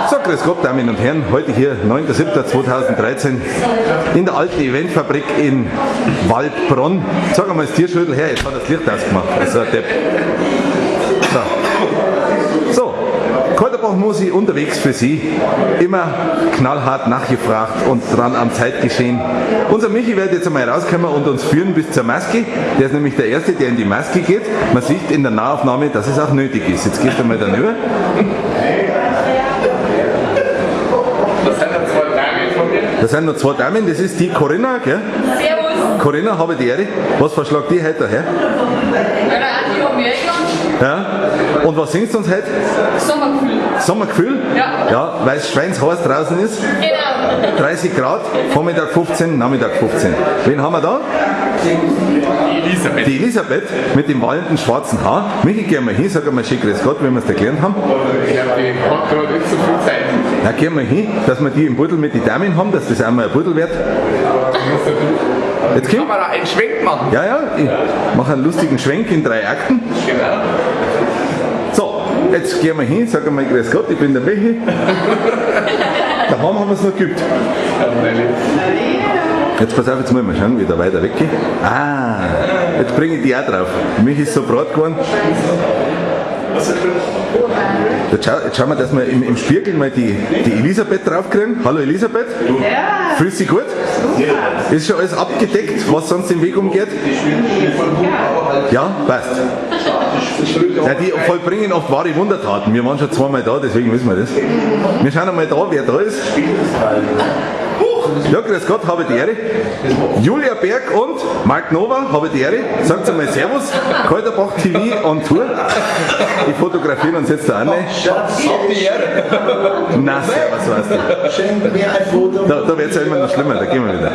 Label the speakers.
Speaker 1: So, grüß Gott, Damen und Herren, heute hier 9.7.2013 in der alten Eventfabrik in Waldbronn. Sag einmal das Tierschüttel her, jetzt hat er das Licht ausgemacht. Also Depp. So. So, Kalterbach Musi unterwegs für Sie. Immer knallhart nachgefragt und dran am Zeitgeschehen. Unser Michi wird jetzt einmal rauskommen und uns führen bis zur Maske. Der ist nämlich der Erste, der in die Maske geht. Man sieht in der Nahaufnahme, dass es auch nötig ist. Jetzt gehst du mal da rüber.
Speaker 2: Das sind noch zwei Damen von mir.
Speaker 1: Da sind noch zwei Damen, das ist die Corinna, gell?
Speaker 3: Servus.
Speaker 1: Corinna, habe die Ehre. Was verschlagt die heute daher?
Speaker 3: Ja, der Andi hat mich eingeladen.
Speaker 1: Ja? Und was singst du uns heute?
Speaker 3: Sommergefühl.
Speaker 1: Sommergefühl?
Speaker 3: Ja.
Speaker 1: Ja, weil es schweinsheiß draußen ist.
Speaker 3: Genau.
Speaker 1: 30 Grad, Vormittag 15, Nachmittag 15. Wen haben wir da?
Speaker 2: Die Elisabeth.
Speaker 1: Die Elisabeth mit dem wallenden schwarzen Haar. Michi, geh mal hin, sag einmal schön grüß Gott, wenn wir es da gelernt haben.
Speaker 2: Ich glaube, die hat gerade nicht so viel Zeit.
Speaker 1: Na, geh mal hin, dass wir die im Buddel mit den Damen haben, dass das einmal ein Buddel wird. Jetzt
Speaker 2: Kann
Speaker 1: komm.
Speaker 2: man da einen Schwenk machen?
Speaker 1: Ja, ja, ich mache einen lustigen Schwenk in 3 Akten.
Speaker 2: Genau.
Speaker 1: So, jetzt gehen wir hin, sag einmal grüß Gott, ich bin der Michi. Daheim haben wir es noch geübt. Jetzt pass auf, jetzt muss ich mal schauen, wie ich da weiter weggehe. Ah, jetzt bringe ich die auch drauf. Michi ist so brat geworden. Jetzt schauen wir, dass wir im Spiegel mal die Elisabeth draufkriegen. Hallo Elisabeth.
Speaker 4: Ja.
Speaker 1: Fühlst du dich gut? Ist schon alles abgedeckt, was sonst im Weg umgeht? Ja, passt. Ja, die vollbringen oft wahre Wundertaten. Wir waren schon zweimal da, deswegen wissen wir das. Wir schauen einmal da, wer da ist. Ja, grüß Gott, habe die Ehre. Julia Berg und Marc Nova, habe die Ehre. Sagt einmal Servus. Kalterbach TV on Tour. Die fotografieren uns jetzt da auch nicht.
Speaker 5: Hab die Ehre.
Speaker 1: Na, servus, weißt du.
Speaker 5: Schenk mir ein Foto.
Speaker 1: Da wird's ja immer noch schlimmer, da gehen wir wieder.